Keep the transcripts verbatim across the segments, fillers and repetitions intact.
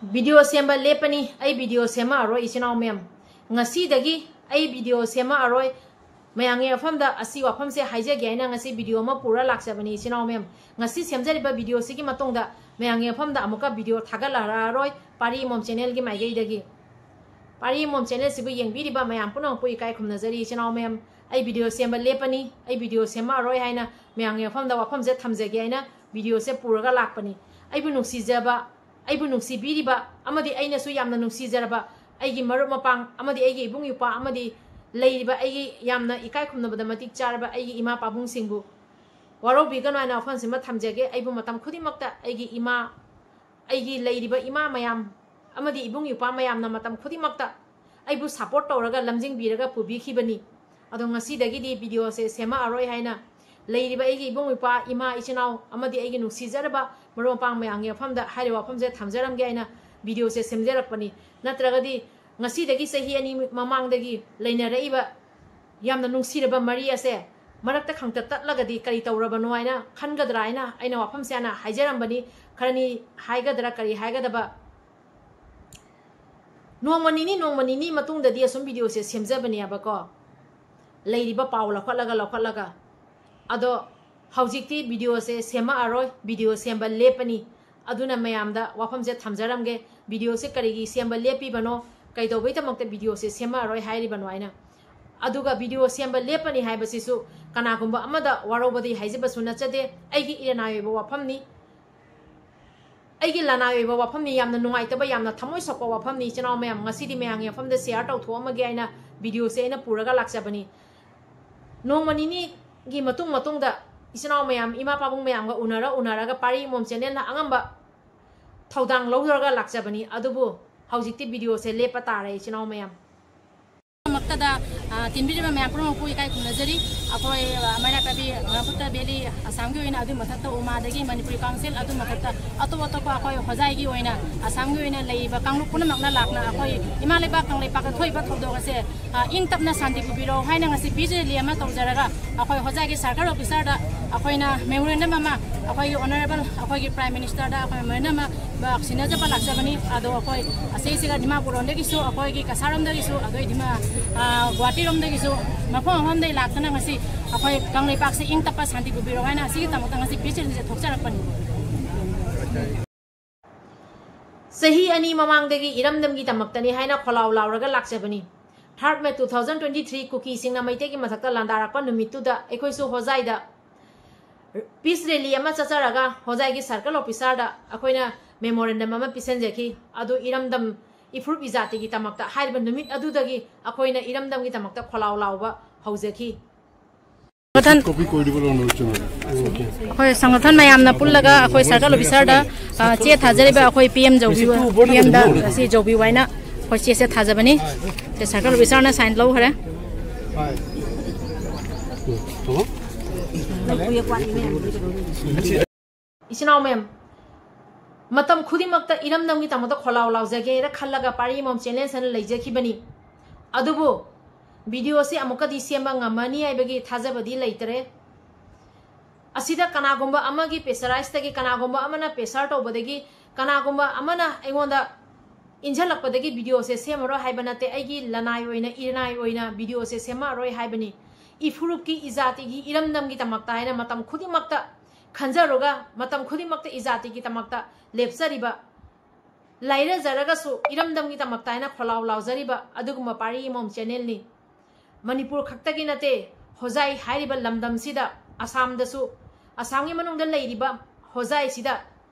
Video ꯁꯦꯝꯕ ꯂꯦꯞꯄꯅꯤ꯫ ꯑꯩ video ꯁꯦꯝꯃꯛꯑꯔꯣꯏ, ꯏꯆꯤꯟ ꯏꯅꯥꯎ ꯃꯌꯥꯝ꯫ ꯉꯁꯤꯗꯒꯤ ꯑꯩ ꯚꯤꯗꯤꯑꯣ ꯁꯦꯝꯃꯛꯑꯔꯣꯏ꯫ ꯃꯌꯥꯝꯒꯤ ꯃꯐꯝꯗ ꯑꯁꯤ ꯋꯥꯐꯝꯁꯦ ꯍꯥꯏꯖꯒꯦ ꯍꯥꯏꯅ ꯉꯁꯤ ꯚꯤꯗꯤꯑꯣ ꯑꯃ ꯄꯨꯔ ꯂꯥꯛꯆꯕꯅꯤ, ꯏꯆꯤꯟ ꯏꯅꯥꯎ ꯃꯌꯥꯝ꯫ ꯉꯁꯤ ꯁꯦꯝꯖꯔꯤꯕ ꯚꯤꯗꯤꯑꯣꯁꯤꯒꯤ ꯃꯇꯨꯡꯗ ꯃꯌꯥꯝꯒꯤ ꯃꯐꯝꯗ ꯑꯃꯨꯛꯀ ꯚꯤꯗꯤꯑꯣ ꯊꯥꯒꯠꯂꯛꯑꯔꯣꯏ, ꯄꯥꯔꯤ ꯏꯃꯣꯝ ꯆꯦꯅꯦꯜꯒꯤ ꯃꯥꯏꯀꯩꯗꯒꯤ꯫ ꯄꯥꯔꯤ ꯏꯃꯣꯝ ꯆꯦꯅꯦꯜꯁꯤꯕꯨ ꯌꯦꯡꯕꯤꯔꯤꯕ ꯃꯌꯥꯝ ꯄꯨꯝꯅꯃꯛꯄꯨ ꯏꯀꯥꯏ ꯈꯨꯝꯅꯖꯔꯤ, ꯏꯆꯤꯟ ꯏꯅꯥꯎ ꯃꯌꯥꯝ꯫ ꯑꯩ ꯚꯤꯗꯤꯑꯣ ꯁꯦꯝꯕ ꯂꯦꯞꯄꯅꯤ, ꯑꯩ ꯚꯤꯗꯤꯑꯣ ꯁꯦꯝꯃꯛꯑꯔꯣꯏ ꯍꯥꯏꯅ ꯃꯌꯥꯝꯒꯤ ꯃꯐꯝꯗ ꯋꯥꯐꯝꯁꯦ ꯊꯝꯖꯒꯦ ꯍꯥꯏꯅ ꯚꯤꯗꯤꯑꯣꯁꯦ ꯄꯨꯔꯒ ꯂꯥꯛꯄꯅꯤ꯫ ꯑꯩꯕꯨ ꯅꯨꯡꯁꯤꯖꯕ, ꯑꯩꯕꯨ ꯅꯨꯡꯁꯤꯕꯤꯔꯤꯕ ꯑꯃꯗꯤ ꯑꯩꯅꯁꯨ ꯌꯥꯝꯅ ꯅꯨꯡꯁꯤꯖꯔꯕ ꯑꯩꯒꯤ ꯃꯔꯨꯞ ꯃꯄꯥꯡ ꯑꯃꯗꯤ ꯑꯩꯒꯤ ꯏꯕꯨꯡ ꯏꯄ꯭ꯋꯥ ꯑꯃꯗꯤ ꯂꯩꯔꯤꯕ ꯑꯩꯒꯤ ꯌꯥꯝꯅ ꯏꯀꯥꯏ ꯈꯨꯝꯅꯕꯗ ꯃꯇꯤꯛ ꯆꯥꯔꯕ ꯑꯩꯒꯤ ꯏꯃꯥ ꯄꯥꯕꯨꯡꯁꯤꯡꯕꯨ ꯋꯥꯔꯧꯕꯤꯒꯅꯨ ꯍꯥꯏꯅ ꯋꯥꯐꯝꯁꯤꯃ ꯊꯝꯖꯒꯦ꯫ ꯑꯩꯕꯨ ꯃꯇꯝ ꯈꯨꯗꯤꯡꯃꯛꯇ ꯑꯩꯒꯤ ꯏꯃꯥ, ꯑꯩꯒꯤ ꯂꯩꯔꯤꯕ ꯏꯃꯥ ꯃꯌꯥꯝ ꯑꯃꯗꯤ ꯏꯕꯨꯡ ꯏꯄ꯭ꯋꯥ ꯃꯌꯥꯝꯅ ꯃꯇꯝ ꯈꯨꯗꯤꯡꯃꯛꯇ ꯑꯩꯕꯨ ꯁꯄꯣꯔꯠ ꯇꯧꯔꯒ ꯂꯝꯖꯤꯡꯕꯤꯔꯒ ꯄꯨꯕꯤꯈꯤꯕꯅꯤ꯫ ꯑꯗꯣ ꯉꯁꯤꯗꯒꯤꯗꯤ ꯚꯤꯗꯤꯑꯣꯁꯦ ꯁꯦꯝꯃꯛꯑꯔꯣꯏ ꯍꯥꯏꯅ ꯂꯩꯔꯤꯕ ꯑꯩꯒꯤ ꯏꯕꯨꯡ ꯏꯄ꯭ꯋꯥ, ꯏꯃꯥ ꯏꯆꯤꯟ ꯏꯅꯥꯎ ꯑꯃꯗꯤ ꯑꯩꯒꯤ ꯅꯨꯡꯁꯤꯖꯔꯕ ꯃꯔꯨꯞ ꯃꯄꯥꯡ ꯃꯌꯥꯝꯒꯤ ꯃꯐꯝꯗ ꯍꯥꯏꯔꯤꯕ ꯋꯥꯐꯝꯁꯦ ꯊꯝꯖꯔꯝꯒꯦ ꯍꯥꯏꯅ ꯚꯤꯗꯤꯑꯣꯁꯦ ꯁꯦꯝꯖꯔꯛꯄꯅꯤ꯫ ꯅꯠꯇ꯭ꯔꯒꯗꯤ ꯉꯁꯤꯗꯒꯤ ꯆꯍꯤ ꯑꯅꯤ ꯃꯃꯥꯡꯗꯒꯤ ꯂꯩꯅꯔꯛꯏꯕ ꯌꯥꯝꯅ ꯅꯨꯡꯁꯤꯔꯕ ꯃꯔꯤ ꯑꯁꯦ ꯃꯔꯛꯇ ꯈꯪꯇꯠ ꯇꯠꯂꯒꯗꯤ ꯀꯔꯤ ꯇꯧꯔꯕꯅꯣ ꯍꯥꯏꯅ ꯈꯟꯒꯗ꯭ꯔꯥ ꯍꯥꯏꯅ ꯑꯩꯅ ꯋꯥꯐꯝꯁꯦ ꯍꯥꯟꯅ ꯍꯥꯏꯖꯔꯝꯕꯅꯤ꯫ ꯈꯔꯅꯤ ꯍꯥꯏꯒꯗ꯭ꯔꯥ ꯀꯔꯤ ꯍꯥꯏꯒꯗꯕ, ꯅꯣꯡꯃ ꯅꯤꯅꯤ, ꯅꯣꯡꯃ ꯅꯤꯅꯤ ꯃꯇꯨꯡꯗꯗꯤ ꯑꯁꯨꯝ ꯚꯤꯗꯤꯑꯣꯁꯦ ꯁꯦꯝꯖꯕꯅꯦꯕꯀꯣ, ꯂꯩꯔꯤꯕ ꯄꯥꯎ ꯂꯧꯈꯠꯂꯒ, ꯂꯧꯈꯠꯂꯒ꯫ ꯑꯗꯣ ꯍꯧꯖꯤꯛꯇꯤ ꯚꯤꯗꯤꯑꯣꯁꯦ ꯁꯦꯝꯃꯛꯑꯔꯣꯏ, ꯚꯤꯗꯤꯑꯣ ꯁꯦꯝꯕ ꯂꯦꯞꯄꯅꯤ꯫ ꯑꯗꯨꯅ ꯃꯌꯥꯝꯗ ꯋꯥꯐꯝꯁꯦ ꯊꯝꯖꯔꯝꯒꯦ, ꯚꯤꯗꯤꯑꯣꯁꯦ ꯀꯔꯤꯒꯤ ꯁꯦꯝꯕ ꯂꯦꯞꯄꯤꯕꯅꯣ, ꯀꯩꯗꯧꯕꯩꯗꯃꯛꯇ ꯚꯤꯗꯤꯑꯣꯁꯦ ꯁꯦꯝꯃꯛꯑꯔꯣꯏ ꯍꯥꯏꯔꯤꯕꯅꯣ ꯍꯥꯏꯅ꯫ ꯑꯗꯨꯒ ꯚꯤꯗꯤꯑꯣ ꯁꯦꯝꯕ ꯂꯦꯞꯄꯅꯤ ꯍꯥꯏꯕꯁꯤꯁꯨ ꯀꯅꯥꯒꯨꯝꯕ ꯑꯃꯗ ꯋꯥꯔꯧꯕꯗꯤ ꯍꯥꯏꯖꯕꯁꯨ ꯅꯠꯆꯗꯦ, ꯑꯩꯒꯤ ꯏꯔꯅꯥꯏ ꯑꯣꯏꯕ ꯋꯥꯐꯝꯅꯤ꯫ ꯑꯩꯒꯤ ꯂꯅꯥꯏ ꯑꯣꯏꯕ ꯋꯥꯐꯝꯅꯤ, ꯌꯥꯝꯅ ꯅꯨꯡꯉꯥꯏꯇꯕ, ꯌꯥꯝꯅ ꯊꯃꯣꯏ ꯁꯣꯛꯄ ꯋꯥꯐꯝꯅꯤ꯫ ꯏꯆꯤꯟ ꯏꯅꯥꯎ ꯃꯌꯥꯝ, ꯉꯁꯤꯗꯤ ꯃꯌꯥꯝꯒꯤ ꯃꯐꯝꯗ ꯁꯤꯌꯥꯔ ꯇꯧꯊꯣꯛꯑꯝꯃꯒꯦ ꯍꯥꯏꯅ ꯚꯤꯗꯤꯑꯣꯁꯦ ꯑꯩꯅ ꯄꯨꯔꯒ ꯂꯥꯛꯆꯕꯅꯤ꯫ ꯅꯣꯡꯃ ꯅꯤꯅꯤꯒꯤ ꯃꯇꯨꯡ ꯃꯇꯨꯡꯗ ꯏꯆꯤꯟ ꯏꯅꯥꯎ ꯃꯌꯥꯝ, ꯏꯃꯥ ꯄꯥꯕꯨꯡ ꯃꯌꯥꯝꯒ ꯎꯅꯔ ꯎꯅꯔꯒ ꯄꯥꯔꯤ ꯏꯃꯣꯝ ꯆꯦꯅꯦꯜꯅ ꯑꯉꯝꯕ ꯊꯧꯗꯥꯡ ꯂꯧꯔꯒ ꯂꯥꯛꯆꯕꯅꯤ꯫ ꯑꯗꯨꯕꯨ ꯍꯧꯖꯤꯛꯇꯤ ꯚꯤꯗꯤꯑꯣꯁꯦ ꯂꯦꯞꯄ ꯇꯥꯔꯦ, ꯏꯆꯤꯟ ꯏꯅꯥꯎ ꯃꯌꯥꯝ꯫ ꯃꯛꯇꯗ, ꯑ, ꯇꯤꯟꯕꯤꯔꯤꯕ ꯃꯌꯥꯝ ꯄꯨꯝꯅꯃꯛꯄꯨ ꯏꯀꯥꯏ ꯈꯨꯝꯅꯖꯔꯤ꯫ ꯑꯩꯈꯣꯏ, ꯑ, ꯃꯩꯔꯥ ꯄꯥꯏꯕꯤ ꯕ꯭ꯔꯍ꯭ꯃꯄꯨꯇ꯭ꯔ ꯚꯦꯂꯤ ꯑꯁꯥꯝꯒꯤ ꯑꯣꯏꯅ, ꯑꯗꯨꯒꯤ ꯃꯊꯛꯇ ꯎꯃꯥꯗꯒꯤ ꯃꯅꯤꯄꯨꯔꯤ ꯀꯥꯎꯟꯁꯤꯜ, ꯑꯗꯨꯒꯤ ꯃꯊꯛꯇ ꯑꯇꯣꯞ ꯑꯇꯣꯞꯄ ꯑꯩꯈꯣꯏ ꯍꯣꯖꯥꯏꯒꯤ ꯑꯣꯏꯅ, ꯑꯁꯥꯝꯒꯤ ꯑꯣꯏꯅ ꯂꯩꯔꯤꯕ ꯀꯥꯡꯂꯨꯞ ꯄꯨꯝꯅꯃꯛꯅ ꯂꯥꯛꯅ ꯑꯩꯈꯣꯏ ꯏꯃꯥ ꯂꯩꯕꯥꯛ ꯀꯪꯂꯩꯄꯥꯛꯇ ꯊꯣꯛꯏꯕ ꯊꯧꯗꯣꯛ ꯑꯁꯦ, ꯑ, ꯏꯪ ꯇꯞꯅ ꯁꯥꯟꯇꯤ ꯄꯨꯕꯤꯔꯣ ꯍꯥꯏꯅ ꯉꯁꯤ ꯄꯤꯁ ꯔꯦꯂꯤ ꯑꯃ ꯇꯧꯖꯔꯒ ꯑꯩꯈꯣꯏ ꯍꯣꯖꯥꯏꯒꯤ ꯁꯔꯀꯜ ꯑꯣꯐꯤꯁꯔꯗ ꯑꯩꯈꯣꯏꯅ ꯃꯦꯃꯣꯔꯦꯟꯗꯝ ꯑꯃ, ꯑꯩꯈꯣꯏꯒꯤ ꯑꯣꯅꯔꯦꯕꯜ ꯑꯩꯈꯣꯏꯒꯤ ꯄ꯭ꯔꯥꯏꯝ ꯃꯤꯅꯤꯁꯇꯔꯗ ꯑꯩꯈꯣꯏ ꯃꯦꯃꯣꯔꯦꯟꯗꯝ ꯑꯃ ꯁꯤꯟꯅꯖꯕ ꯂꯥꯛꯆꯕꯅꯤ꯫ ꯑꯗꯣ ꯑꯩꯈꯣꯏ ꯑꯁꯤꯁꯤꯒ ꯗꯤꯃꯥꯄꯨꯔ ꯂꯣꯝꯗꯒꯤꯁꯨ, ꯑꯩꯈꯣꯏꯒꯤ ꯀꯁꯥꯔꯣꯝꯗꯒꯤꯁꯨ, ꯑꯗꯩ ꯗꯤꯃꯥ-, ꯑ, ꯒꯨꯋꯥꯍꯥꯇꯤꯔꯣꯝꯗꯒꯤꯁꯨ ꯃꯐꯝ ꯃꯐꯝꯗꯒꯤ ꯂꯥꯛꯇꯅ ꯉꯁꯤ ꯑꯩꯈꯣꯏ ꯀꯪꯂꯩꯄꯥꯛꯁꯦ ꯏꯪ ꯇꯞꯄ ꯁꯥꯟꯇꯤ ꯄꯨꯕꯤꯔꯣ ꯍꯥꯏꯅ ꯑꯁꯤꯒꯤꯗꯃꯛꯇ ꯉꯁꯤ ꯄꯤꯁ ꯔꯦꯂꯤꯁꯦ ꯊꯣꯛꯆꯔꯛꯄꯅꯤ꯫ ꯆꯍꯤ ꯑꯅꯤ ꯃꯃꯥꯡꯗꯒꯤ ꯏꯔꯝꯗꯝꯒꯤꯗꯃꯛꯇꯅꯤ ꯍꯥꯏꯅ ꯈꯣꯜꯂꯥꯎ ꯂꯥꯎꯔꯒ ꯂꯥꯛꯆꯕꯅꯤ꯫ Third May two thousand twenty three ꯀꯨꯀꯤꯁꯤꯡꯅ ꯃꯩꯇꯩꯒꯤ ꯃꯊꯛꯇ ꯂꯥꯟꯗꯥꯔꯛꯄ ꯅꯨꯃꯤꯠꯇꯨꯗ ꯑꯩꯈꯣꯏꯁꯨ ꯍꯣꯖꯥꯏꯗ ꯄꯤꯁ ꯔꯦꯂꯤ ꯑꯃ ꯆꯠꯆꯔꯒ ꯍꯣꯖꯥꯏꯒꯤ ꯁꯔꯀꯜ ꯑꯣꯐꯤꯁꯥꯔꯗ ꯑꯩꯈꯣꯏꯅ ꯃꯦꯃꯣꯔꯦꯟꯗꯝ ꯑꯃ ꯄꯤꯁꯤꯟꯖꯈꯤ꯫ ꯑꯗꯨ ꯏꯔꯝꯗꯝ ꯏꯐꯨꯔꯨꯞ ꯏꯖꯥꯇꯤꯒꯤꯗꯃꯛꯇ ꯍꯥꯏꯔꯤꯕ ꯅꯨꯃꯤꯠ ꯑꯗꯨꯗꯒꯤ ꯑꯩꯈꯣꯏꯅ ꯏꯔꯝꯗꯝꯒꯤꯗꯃꯛꯇ ꯈꯣꯜꯂꯥꯎ ꯂꯥꯎꯕ ꯍꯧꯖꯈꯤ꯫ ꯃꯊꯪ ꯀꯣꯄꯤ ꯀꯣꯏꯔꯤꯕ ꯂꯣꯟ ꯂꯣꯏ ꯆꯨꯝꯃꯦ꯫ ꯑꯩꯈꯣꯏ ꯁꯪꯒꯊꯟ ꯃꯌꯥꯝꯅ ꯄꯨꯜꯂꯒ ꯑꯩꯈꯣꯏ ꯁꯔꯀꯜ ꯑꯣꯐꯤꯁꯔꯗ, ꯑ, ꯆꯦ ꯊꯥꯖꯔꯤꯕ ꯑꯩꯈꯣꯏ ꯄꯤ ꯑꯦꯝ ꯖꯧꯕꯤ, ꯄꯤ ꯑꯦꯝꯗ ꯑꯁꯤ ꯖꯧꯕꯤꯌꯨ ꯍꯥꯏꯅ ꯑꯩꯈꯣꯏ ꯆꯦꯁꯦ ꯊꯥꯖꯕꯅꯤ꯫ ꯁꯦ ꯁꯔꯀꯜ ꯑꯣꯐꯤꯁꯔꯅ ꯁꯥꯏꯟ ꯂꯧꯈ꯭ꯔꯦ꯫ ꯏꯆꯤꯟ ꯏꯅꯥꯎ ꯃꯌꯥꯝ, ꯃꯇꯝ ꯈꯨꯗꯤꯡꯃꯛꯇ ꯏꯔꯝꯗꯝꯒꯤꯗꯃꯛꯇ ꯈꯣꯜꯂꯥꯎ ꯂꯥꯎꯖꯒꯦꯅ ꯈꯜꯂꯒ ꯄꯥꯔꯤ ꯑꯃꯃꯝ ꯆꯦꯅꯦꯜ ꯁꯅ ꯂꯩꯖꯈꯤꯕꯅꯤ꯫ ꯑꯗꯨꯕꯨ ꯚꯤꯗꯤꯑꯣꯁꯤ ꯑꯃꯨꯛꯀꯗꯤ ꯁꯦꯝꯕ ꯉꯝꯃꯅꯤ ꯍꯥꯏꯕꯒꯤ ꯊꯥꯖꯕꯗꯤ ꯂꯩꯇꯔꯦ꯫ ꯑꯁꯤꯗ ꯀꯅꯥꯒꯨꯝꯕ ꯑꯃꯒꯤ ꯄ꯭ꯔꯦꯁꯔꯥꯏꯁꯇꯒꯤ, ꯀꯅꯥꯒꯨꯝꯕ ꯑꯃꯅ ꯄ꯭ꯔꯦꯁꯔ ꯇꯧꯕꯗꯒꯤ, ꯀꯅꯥꯒꯨꯝꯕ ꯑꯃꯅ ꯑꯩꯉꯣꯟꯗ ꯏꯟꯁꯤꯜꯂꯛꯄꯗꯒꯤ ꯚꯤꯗꯤꯑꯣꯁꯦ ꯁꯦꯝꯃꯔꯣꯏ ꯍꯥꯏꯕ ꯅꯠꯇꯦ꯫ ꯑꯩꯒꯤ ꯂꯅꯥꯏ ꯑꯣꯏꯅ, ꯏꯔꯅꯥꯏ ꯑꯣꯏꯅ ꯚꯤꯗꯤꯑꯣꯁꯦ ꯁꯦꯝꯃꯛꯑꯔꯣꯏ ꯍꯥꯏꯕꯅꯤ꯫ ꯏꯐꯨꯔꯨꯞꯀꯤ, ꯏꯖꯥꯇꯤꯒꯤ ꯏꯔꯝꯗꯝꯒꯤꯗꯃꯛꯇ ꯍꯥꯏꯅ ꯃꯇꯝ ꯈꯨꯗꯤꯡꯃꯛꯇ ꯈꯟꯖꯔꯒ, ꯃꯇꯝ ꯈꯨꯗꯤꯡꯃꯛꯇ ꯏꯖꯥꯇꯤꯒꯤꯗꯃꯛꯇ ꯂꯦꯞꯆꯔꯤꯕ, ꯂꯥꯏꯔꯖꯔꯒꯁꯨ ꯏꯔꯝꯗꯝꯒꯤꯗꯃꯛꯇ ꯍꯥꯏꯅ ꯈꯣꯜꯂꯥꯎ ꯂꯥꯎꯖꯔꯤꯕ ꯑꯗꯨꯒꯨꯝꯕ ꯄꯥꯔꯤ ꯑꯃꯃꯝ ꯆꯦꯅꯦꯜꯅꯤ꯫ ꯃꯅꯤꯄꯨꯔ ꯈꯛꯇꯒꯤ ꯅꯠꯇꯦ, ꯍꯣꯖꯥꯏ ꯍꯥꯏꯔꯤꯕ ꯂꯝꯗꯝꯁꯤꯗ, ꯑꯁꯥꯝꯗꯁꯨ, ꯑꯁꯥꯝꯒꯤ ꯃꯅꯨꯡꯗ ꯂꯩꯔꯤꯕ ꯍꯣꯖꯥꯏꯁꯤꯗ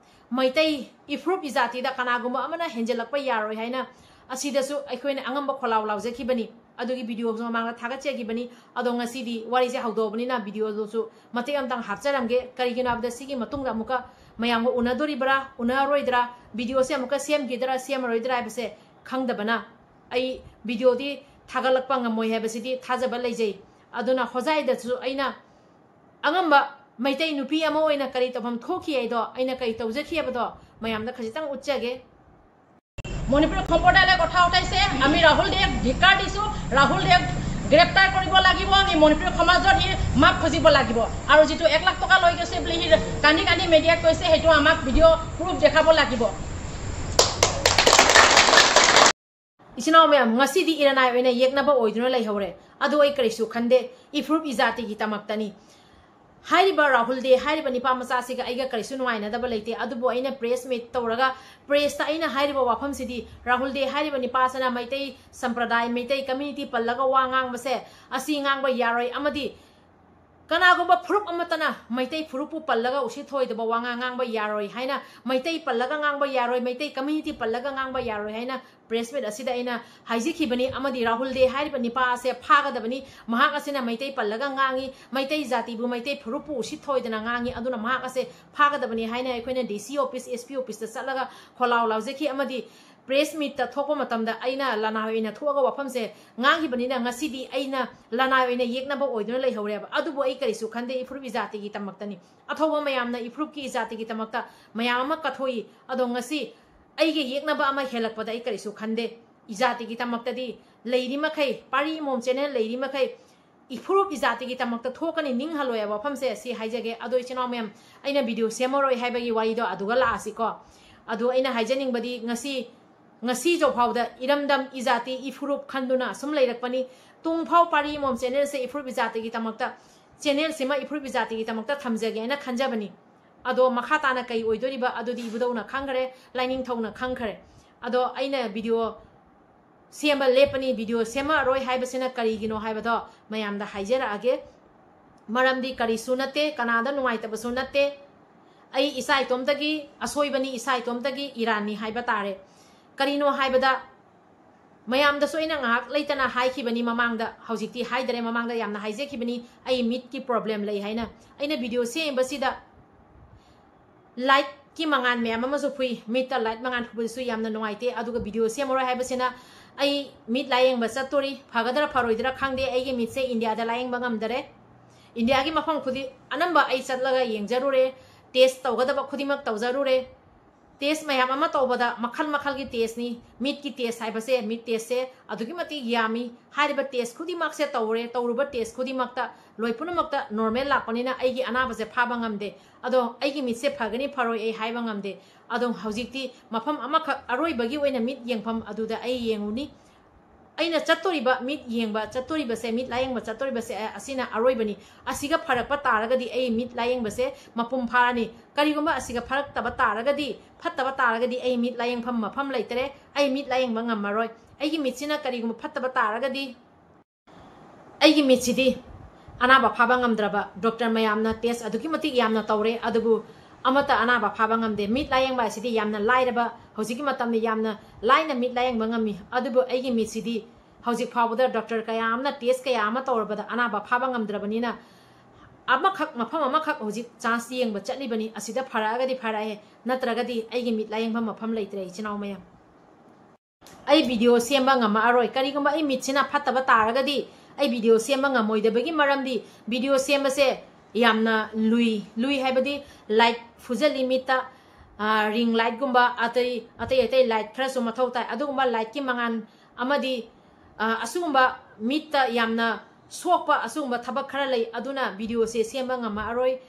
ꯃꯩꯇꯩ ꯏꯐꯨꯔꯨꯞ ꯏꯖꯥꯇꯤꯗ ꯀꯅꯥꯒꯨꯝꯕ ꯑꯃꯅ ꯍꯦꯟꯖꯜꯂꯛꯄ ꯌꯥꯔꯣꯏ ꯍꯥꯏꯅ ꯑꯁꯤꯗꯁꯨ ꯑꯩꯈꯣꯏꯅ ꯑꯉꯝꯕ ꯈꯣꯜꯂꯥꯎ ꯂꯥꯎꯖꯈꯤꯕꯅꯤ꯫ ꯑꯗꯨꯒꯤ ꯚꯤꯗꯤꯑꯣꯁꯨ ꯃꯃꯥꯡꯗ ꯊꯥꯒꯠꯆꯈꯤꯕꯅꯤ꯫ ꯑꯗꯣ ꯉꯁꯤꯗꯤ ꯋꯥꯔꯤꯁꯦ ꯍꯧꯗꯣꯛꯑꯕꯅꯤꯅ ꯚꯤꯗꯤꯑꯣꯗꯨꯁꯨ ꯃꯇꯦꯛ ꯑꯃꯇꯪ ꯍꯥꯞꯆꯔꯝꯒꯦ꯫ ꯀꯔꯤꯒꯤꯅꯣ ꯍꯥꯏꯕꯗ ꯁꯤꯒꯤ ꯃꯇꯨꯡꯗ ꯑꯃꯨꯛꯀ ꯃꯌꯥꯝꯒ ꯎꯅꯗꯣꯔꯤꯕ꯭ꯔꯥ, ꯎꯅꯔꯣꯏꯗ꯭ꯔꯥ, ꯚꯤꯗꯤꯑꯣꯁꯦ ꯑꯃꯨꯛꯀ ꯁꯦꯝꯈꯤꯗ꯭ꯔꯥ, ꯁꯦꯝꯃꯔꯣꯏꯗ꯭ꯔꯥ ꯍꯥꯏꯕꯁꯦ ꯈꯪꯗꯕꯅ ꯑꯩ ꯚꯤꯗꯤꯑꯣꯗꯤ ꯊꯥꯒꯠꯂꯛꯄ ꯉꯝꯃꯣꯏ ꯍꯥꯏꯕꯁꯤꯗꯤ ꯊꯥꯖꯕ ꯂꯩꯖꯩ꯫ ꯑꯗꯨꯅ ꯍꯣꯖꯥꯏꯗꯁꯨ ꯑꯩꯅ ꯑꯉꯝꯕ ꯃꯩꯇꯩ ꯅꯨꯄꯤ ꯑꯃ ꯑꯣꯏꯅ ꯀꯔꯤ ꯇꯧꯐꯝ ꯊꯣꯛꯈꯤ ꯍꯥꯏꯗꯣ, ꯑꯩꯅ ꯀꯔꯤ ꯇꯧꯖꯈꯤ ꯍꯥꯏꯕꯗꯣ ꯃꯌꯥꯝꯗ ꯈꯖꯤꯛꯇꯪ ꯎꯠꯆꯒꯦ꯫ মণিপুৰী সম্প্ৰদায়লৈ কথা উঠাইছে, আমি ৰাহুল দেৱক ধিক্কাৰ দিছোঁ। ৰাহুল দেৱ গ্ৰেপ্তাৰ কৰিব লাগিব, নি মণিপুৰী সমাজত সি মাফ খুজিব লাগিব। আৰু যিটো এক লাখ টকা লৈ গৈছে বুলি সি কান্দি কান্দি মিডিয়াক কৈছে, সেইটো আমাক ভিডিঅ' প্ৰুফ দেখাব লাগিব। ꯏꯆꯤꯟ ꯏꯅꯥꯎ ꯃꯌꯥꯝ, ꯉꯁꯤꯗꯤ ꯏꯔꯅꯥꯏ ꯑꯣꯏꯅ ꯌꯦꯛꯅꯕ ꯑꯣꯏꯗꯨꯅ ꯂꯩꯍꯧꯔꯦ꯫ ꯑꯗꯨ ꯑꯩ ꯀꯔꯤꯁꯨ ꯈꯟꯗꯦ, ꯏꯐꯨꯔꯨꯞ ꯏꯖꯥꯇꯤꯒꯤ ꯗꯃꯛꯇꯅꯤ꯫ ꯍꯥꯏꯔꯤꯕ ꯔꯥꯍꯨꯜ ꯗꯦ ꯍꯥꯏꯔꯤꯕ ꯅꯤꯄꯥ ꯃꯆꯥꯁꯤꯒ ꯑꯩꯒ ꯀꯔꯤꯁꯨ ꯅꯨꯡꯉꯥꯏꯅꯗꯕ ꯂꯩꯇꯦ꯫ ꯑꯗꯨꯕꯨ ꯑꯩꯅ ꯄ꯭ꯔꯦꯁ ꯃꯤꯠ ꯇꯧꯔꯒ ꯄ꯭ꯔꯦꯁꯇ ꯑꯩꯅ ꯍꯥꯏꯔꯤꯕ ꯋꯥꯐꯝꯁꯤꯗꯤ, ꯔꯥꯍꯨꯜ ꯗꯦ ꯍꯥꯏꯔꯤꯕ ꯅꯤꯄꯥꯁꯤꯅ ꯃꯩꯇꯩ ꯁꯝꯄ꯭ꯔꯗꯥꯏ, ꯃꯩꯇꯩ ꯀꯝꯃ꯭ꯌꯨꯅꯤꯇꯤ ꯄꯜꯂꯒ ꯋꯥ ꯉꯥꯡꯕꯁꯦ, ꯑꯁꯤ ꯉꯥꯡꯕ ꯌꯥꯔꯣꯏ꯫ ꯑꯃꯗꯤ ꯀꯅꯥꯒꯨꯝꯕ ꯐꯨꯔꯨꯞ ꯑꯃꯠꯇꯅ ꯃꯩꯇꯩ ꯐꯨꯔꯨꯞꯄꯨ ꯄꯜꯂꯒ ꯎꯁꯤꯠ ꯊꯑꯣꯏꯗꯕ ꯋꯥꯉꯥꯡ ꯉꯥꯡꯕ ꯌꯥꯔꯣꯏ ꯍꯥꯏꯅ, ꯃꯩꯇꯩ ꯄꯜꯂꯒ ꯉꯥꯡꯕ ꯌꯥꯔꯣꯏ, ꯃꯩꯇꯩ ꯀꯝꯃ꯭ꯌꯨꯅꯤꯇꯤ ꯄꯜꯂꯒ ꯉꯥꯡꯕ ꯌꯥꯔꯣꯏ ꯍꯥꯏꯅ ꯄ꯭ꯔꯦꯁ ꯃꯤꯠ ꯑꯁꯤꯗ ꯑꯩꯅ ꯍꯥꯏꯖꯈꯤꯕꯅꯤ꯫ ꯑꯃꯗꯤ ꯔꯥꯍꯨꯜ ꯗꯦ ꯍꯥꯏꯔꯤꯕ ꯅꯤꯄꯥ ꯑꯁꯦ ꯐꯥꯒꯗꯕꯅꯤ꯫ ꯃꯍꯥꯛ ꯑꯁꯤꯅ ꯃꯩꯇꯩ ꯄꯜꯂꯒ ꯉꯥꯡꯉꯤ, ꯃꯩꯇꯩ ꯖꯥꯇꯤꯕꯨ, ꯃꯩꯇꯩ ꯐꯨꯔꯨꯞꯄꯨ ꯎꯁꯤꯠ ꯊꯑꯣꯏꯗꯅ ꯉꯥꯡꯉꯤ꯫ ꯑꯗꯨꯅ ꯃꯍꯥꯛ ꯑꯁꯦ ꯐꯥꯒꯗꯕꯅꯤ ꯍꯥꯏꯅ ꯑꯩꯈꯣꯏꯅ ꯗꯤ ꯁꯤ ꯑꯣꯐꯤꯁ, ꯑꯦꯁ ꯄꯤ ꯑꯣꯐꯤꯁꯇ ꯆꯠꯂꯒ ꯈꯣꯜꯂꯥꯎ ꯂꯥꯎꯖꯈꯤ꯫ ꯑꯃꯗꯤ ꯄ꯭ꯔꯦꯁ ꯃꯤꯠꯇ ꯊꯣꯛꯄ ꯃꯇꯝꯗ ꯑꯩꯅ ꯂꯅꯥꯏ ꯑꯣꯏꯅ ꯊꯣꯛꯑꯒ ꯋꯥꯐꯝꯁꯦ ꯉꯥꯡꯈꯤꯕꯅꯤꯅ, ꯉꯁꯤꯗꯤ ꯑꯩꯅ ꯂꯅꯥꯏ ꯑꯣꯏꯅ ꯌꯦꯛꯅꯕ ꯑꯣꯏꯗꯨꯅ ꯂꯩꯍꯧꯔꯦꯕ꯫ ꯑꯗꯨꯕꯨ ꯑꯩ ꯀꯔꯤꯁꯨ ꯈꯟꯗꯦ, ꯏꯐꯨꯔꯨꯞ ꯏꯖꯥꯇꯤꯒꯤ ꯗꯃꯛꯇꯅꯤ꯫ ꯑꯊꯧꯕ ꯃꯌꯥꯝꯅ ꯏꯐꯨꯔꯨꯞꯀꯤ ꯏꯖꯥꯇꯤꯒꯤ ꯗꯃꯛꯇ ꯃꯌꯥꯝ ꯑꯃ ꯀꯠꯊꯣꯛꯏ꯫ ꯑꯗꯣ ꯉꯁꯤ ꯑꯩꯒ ꯌꯦꯛꯅꯕ ꯑꯃ ꯍꯦꯜꯂꯛꯄꯗ ꯑꯩ ꯀꯔꯤꯁꯨ ꯈꯟꯗꯦ꯫ ꯏꯖꯥꯇꯤꯒꯤ ꯗꯃꯛꯇꯗꯤ ꯂꯩꯔꯤ ꯃꯈꯩ, ꯄꯥꯔꯤ ꯏꯃꯣꯝ ꯆꯦꯅꯦꯜ ꯂꯩꯔꯤ ꯃꯈꯩ, ꯏꯐꯨꯔꯨꯞ ꯏꯖꯥꯇꯤꯒꯤ ꯗꯃꯛꯇ ꯊꯣꯛꯀꯅꯤ, ꯅꯤꯡꯍꯜꯂꯣꯏ ꯍꯥꯏꯕ ꯋꯥꯐꯝꯁꯦ ꯑꯁꯤ ꯍꯥꯏꯖꯒꯦ꯫ ꯑꯗꯣ ꯏꯆꯤꯟ ꯏꯅꯥꯎ ꯃꯌꯥꯝ, ꯑꯩꯅ ꯚꯤꯗꯤꯑꯣ ꯁꯦꯝꯃꯔꯣꯏ ꯍꯥꯏꯕꯒꯤ ꯋꯥꯔꯤꯗꯣ ꯑꯗꯨꯒ ꯂꯥꯛꯑꯁꯤꯀꯣ꯫ ꯑꯗꯣ ꯑꯩꯅ ꯍꯥꯏꯖꯅꯤꯡꯕꯗꯤ, ꯉꯁꯤ, ꯉꯁꯤ ꯖꯧꯐꯥꯎꯗ ꯏꯔꯝꯗꯝ, ꯏꯖꯥꯇꯤ, ꯏꯐꯨꯔꯨꯞ ꯈꯟꯗꯨꯅ ꯑꯁꯨꯝ ꯂꯩꯔꯛꯄꯅꯤ꯫ ꯇꯨꯡꯐꯥꯎ ꯄꯥꯔꯤ ꯏꯃꯣꯝ ꯆꯦꯅꯦꯜꯁꯦ ꯏꯐꯨꯔꯨꯞ ꯏꯖꯥꯇꯤꯒꯤ ꯗꯃꯛꯇ, ꯆꯦꯅꯦꯜꯁꯤꯃ ꯏꯐꯨꯔꯨꯞ ꯏꯖꯥꯇꯤꯒꯤ ꯗꯃꯛꯇ ꯊꯝꯖꯒꯦꯅ ꯈꯟꯖꯕꯅꯤ꯫ ꯑꯗꯣ ꯃꯈꯥ ꯇꯥꯅ ꯀꯩ ꯑꯣꯏꯗꯣꯔꯤꯕ ꯑꯗꯨꯗꯤ ꯏꯕꯨꯙꯧꯅ ꯈꯪꯈ꯭ꯔꯦ, ꯂꯥꯏꯅꯤꯡꯊꯧꯅ ꯈꯪꯈ꯭ꯔꯦ꯫ ꯑꯗꯣ ꯑꯩꯅ ꯚꯤꯗꯤꯑꯣ ꯁꯦꯝꯕ ꯂꯦꯞꯄꯅꯤ, ꯚꯤꯗꯤꯑꯣ ꯁꯦꯝꯃꯛꯑꯔꯣꯏ ꯍꯥꯏꯕꯁꯤꯅ ꯀꯔꯤꯒꯤꯅꯣ ꯍꯥꯏꯕꯗꯣ ꯃꯌꯥꯝꯗ ꯍꯥꯏꯖꯔꯛꯑꯒꯦ꯫ ꯃꯔꯝꯗꯤ ꯀꯔꯤꯁꯨ ꯅꯠꯇꯦ, ꯀꯅꯥꯗ ꯅꯨꯡꯉꯥꯏꯇꯕꯁꯨ ꯅꯠꯇꯦ꯫ ꯑꯩ ꯏꯁꯥ ꯏꯇꯣꯝꯇꯒꯤ ꯑꯁꯣꯏꯕꯅꯤ, ꯏꯁꯥ ꯏꯇꯣꯝꯇꯒꯤ ꯏꯔꯥꯟꯅꯤ ꯍꯥꯏꯕ ꯇꯥꯔꯦ꯫ ꯀꯔꯤꯅꯣ ꯍꯥꯏꯕꯗ, ꯃꯌꯥꯝꯗꯁꯨ ꯑꯩꯅ ꯉꯥꯏꯍꯥꯛ ꯂꯩꯇꯅ ꯍꯥꯏꯈꯤꯕꯅꯤ ꯃꯃꯥꯡꯗ, ꯍꯧꯖꯤꯛꯇꯤ ꯍꯥꯏꯗꯔꯦ, ꯃꯃꯥꯡꯗ ꯌꯥꯝꯅ ꯍꯥꯏꯖꯈꯤꯕꯅꯤ ꯑꯩ ꯃꯤꯠꯀꯤ ꯄ꯭ꯔꯣꯕ꯭ꯂꯦꯝ ꯂꯩ ꯍꯥꯏꯅ꯫ ꯑꯩꯅ ꯚꯤꯗꯤꯑꯣ ꯁꯦꯝꯕꯁꯤꯗ ꯂꯥꯏꯠꯀꯤ ꯃꯉꯥꯟ ꯃꯌꯥꯝ ꯑꯃꯁꯨ ꯐꯨꯏ, ꯃꯤꯠꯇ ꯂꯥꯏꯠ ꯃꯉꯥꯟ ꯐꯨꯕꯗꯨꯁꯨ ꯌꯥꯝꯅ ꯅꯨꯡꯉꯥꯏꯇꯦ꯫ ꯑꯗꯨꯒ ꯚꯤꯗꯤꯑꯣ ꯁꯦꯝꯃꯔꯣꯏ ꯍꯥꯏꯕꯁꯤꯅ, ꯑꯩ ꯃꯤꯠ ꯂꯥꯌꯦꯡꯕ ꯆꯠꯇꯣꯔꯤ, ꯐꯒꯗ꯭ꯔꯥ ꯐꯔꯣꯏꯗ꯭ꯔꯥ ꯈꯪꯗꯦ, ꯑꯩꯒꯤ ꯃꯤꯠꯁꯦ ꯏꯟꯗꯤꯌꯥꯗ ꯂꯥꯌꯦꯡꯕ ꯉꯝꯗꯔꯦ꯫ ꯏꯟꯗꯤꯌꯥꯒꯤ ꯃꯐꯝ ꯈꯨꯗꯤꯡ ꯑꯅꯝꯕ ꯑꯩ ꯆꯠꯂꯒ ꯌꯦꯡꯖꯔꯨꯔꯦ, ꯇꯦꯁ ꯇꯧꯒꯗꯕ ꯈꯨꯗꯤꯡꯃꯛ ꯇꯧꯖꯔꯨꯔꯦ꯫ Test ꯃꯌꯥꯝ ꯑꯃ ꯇꯧꯕꯗ ꯃꯈꯜ ꯃꯈꯜꯒꯤ testꯅꯤ꯫ ꯃꯤꯠꯀꯤ test ꯍꯥꯏꯕꯁꯦ, ꯃꯤꯠ testꯁꯦ ꯑꯗꯨꯛꯀꯤ ꯃꯇꯤꯛ ꯌꯥꯝꯃꯤ꯫ ꯍꯥꯏꯔꯤꯕ test ꯈꯨꯗꯤꯡꯃꯛꯁꯦ ꯇꯧꯔꯦ, ꯇꯧꯔꯨꯕ test ꯈꯨꯗꯤꯡꯃꯛꯇ ꯂꯣꯏ ꯄꯨꯝꯅꯃꯛꯇ normal ꯂꯥꯛꯄꯅꯤꯅ ꯑꯩꯒꯤ ꯑꯅꯥꯕꯁꯦ ꯐꯥꯕ ꯉꯝꯗꯦ꯫ ꯑꯗꯣ ꯑꯩꯒꯤ ꯃꯤꯠꯁꯦ ꯐꯒꯅꯤ ꯐꯔꯣꯏ ꯑꯩ ꯍꯥꯏꯕ ꯉꯝꯗꯦ꯫ ꯑꯗꯣ ꯍꯧꯖꯤꯛꯇꯤ ꯃꯐꯝ ꯑꯃꯈꯛ, ꯑꯔꯣꯏꯕꯒꯤ ꯑꯣꯏꯅ ꯃꯤꯠ ꯌꯦꯡꯐꯝ ꯑꯗꯨꯗ ꯑꯩ ꯌꯦꯡꯉꯨꯅꯤ꯫ ꯑꯩꯅ ꯆꯠꯇꯣꯔꯤꯕ ꯃꯤꯠ ꯌꯦꯡꯕ ꯆꯠꯇꯣꯔꯤꯕꯁꯦ, ꯃꯤꯠ ꯂꯥꯌꯦꯡꯕ ꯆꯠꯇꯣꯔꯤꯕꯁꯦ, ꯑ, ꯑꯁꯤꯅ ꯑꯔꯣꯏꯕꯅꯤ꯫ ꯑꯁꯤꯒ ꯐꯔꯛꯄ ꯇꯥꯔꯒꯗꯤ ꯑꯩ ꯃꯤꯠ ꯂꯥꯌꯦꯡꯕꯁꯦ ꯃꯄꯨꯡ ꯐꯥꯔꯅꯤ꯫ ꯀꯔꯤꯒꯨꯝꯕ ꯑꯁꯤꯒ ꯐꯔꯛꯇꯕ ꯇꯥꯔꯒꯗꯤ, ꯐꯠꯇꯕ ꯇꯥꯔꯒꯗꯤ ꯑꯩ ꯃꯤꯠ ꯂꯥꯌꯦꯡꯐꯝ ꯃꯐꯝ ꯂꯩꯇꯔꯦ꯫ ꯑꯩ ꯃꯤꯠ ꯂꯥꯌꯦꯡꯕ ꯉꯝꯃꯔꯣꯏ꯫ ꯑꯩꯒꯤ ꯃꯤꯠꯁꯤꯅ ꯀꯔꯤꯒꯨꯝꯕ ꯐꯠꯇꯕ ꯇꯥꯔꯒꯗꯤ, ꯑꯩꯒꯤ ꯃꯤꯠꯁꯤꯗꯤ ꯑꯅꯥꯕ ꯐꯥꯕ ꯉꯝꯗ꯭ꯔꯕ ꯗꯣꯛꯇꯔ ꯃꯌꯥꯝꯅ test ꯑꯗꯨꯛꯀꯤ ꯃꯇꯤꯛ ꯌꯥꯝꯅ ꯇꯧꯔꯦ, ꯑꯗꯨꯕꯨ ꯑꯃꯠꯇ ꯑꯅꯥꯕ ꯐꯥꯕ ꯉꯝꯗꯦ꯫ ꯃꯤꯠ ꯂꯥꯌꯦꯡꯕ ꯑꯁꯤꯗꯤ ꯌꯥꯝꯅ ꯂꯥꯏꯔꯕ, ꯍꯧꯖꯤꯛꯀꯤ ꯃꯇꯝꯗ ꯌꯥꯝꯅ ꯂꯥꯏꯅ ꯃꯤꯠ ꯂꯥꯌꯦꯡꯕ ꯉꯝꯃꯤ꯫ ꯑꯗꯨꯕꯨ ꯑꯩꯒꯤ ꯃꯤꯠꯁꯤꯗꯤ ꯍꯧꯖꯤꯛ ꯐꯥꯎꯕꯗ ꯗꯣꯛꯇꯔ ꯀꯌꯥ ꯑꯃꯅ test ꯀꯌꯥ ꯑꯃ ꯇꯧꯔꯕꯗ ꯑꯅꯥꯕ ꯐꯥꯕ ꯉꯝꯗ꯭ꯔꯕꯅꯤꯅ, ꯑꯃꯈꯛ, ꯃꯐꯝ ꯑꯃꯈꯛ ꯍꯧꯖꯤꯛ chance ꯌꯦꯡꯕ ꯆꯠꯂꯤꯕꯅꯤ꯫ ꯑꯁꯤꯗ ꯐꯔꯛꯑꯒꯗꯤ ꯐꯔꯛꯑꯦ, ꯅꯠꯇ꯭ꯔꯒꯗꯤ ꯑꯩꯒꯤ ꯃꯤꯠ ꯂꯥꯌꯦꯡꯐꯝ ꯃꯐꯝ ꯂꯩꯇ꯭ꯔꯦ, ꯏꯆꯤꯟ ꯏꯅꯥꯎ ꯃꯌꯥꯝ꯫ ꯑꯩ video ꯁꯦꯝꯕ ꯉꯝꯃꯛꯑꯔꯣꯏ꯫ ꯀꯔꯤꯒꯨꯝꯕ ꯑꯩ ꯃꯤꯠꯁꯤꯅ ꯐꯠꯇꯕ ꯇꯥꯔꯒꯗꯤ, ꯑꯩ video ꯁꯦꯝꯕ ꯉꯝꯃꯣꯏꯗꯕꯒꯤ ꯃꯔꯝꯗꯤ, video ꯁꯦꯝꯕꯁꯦ ꯌꯥꯝꯅ ꯂꯨꯏ꯫ ꯂꯨꯏ ꯍꯥꯏꯕꯗꯤ light ꯐꯨꯖꯜꯂꯤ ꯃꯤꯠꯇ, ꯑ, ring lightꯒꯨꯝꯕ, ꯑꯇꯩ, ꯑꯇꯩ ꯑꯇꯩ light ꯈꯔꯁꯨ ꯃꯊꯧ ꯇꯥꯏ꯫ ꯑꯗꯨꯒꯨꯝꯕ lightꯀꯤ ꯃꯉꯥꯜ ꯑꯃꯗꯤ, ꯑ, ꯑꯁꯤꯒꯨꯝꯕ ꯃꯤꯠꯇ ꯌꯥꯝꯅ ꯁꯣꯛꯄ ꯑꯁꯤꯒꯨꯝꯕ ꯊꯕꯛ ꯈꯔ ꯂꯩ꯫ ꯑꯗꯨꯅ videoꯁꯦ ꯁꯦꯝꯕ ꯉꯝꯃꯛꯑꯔꯣꯏ꯫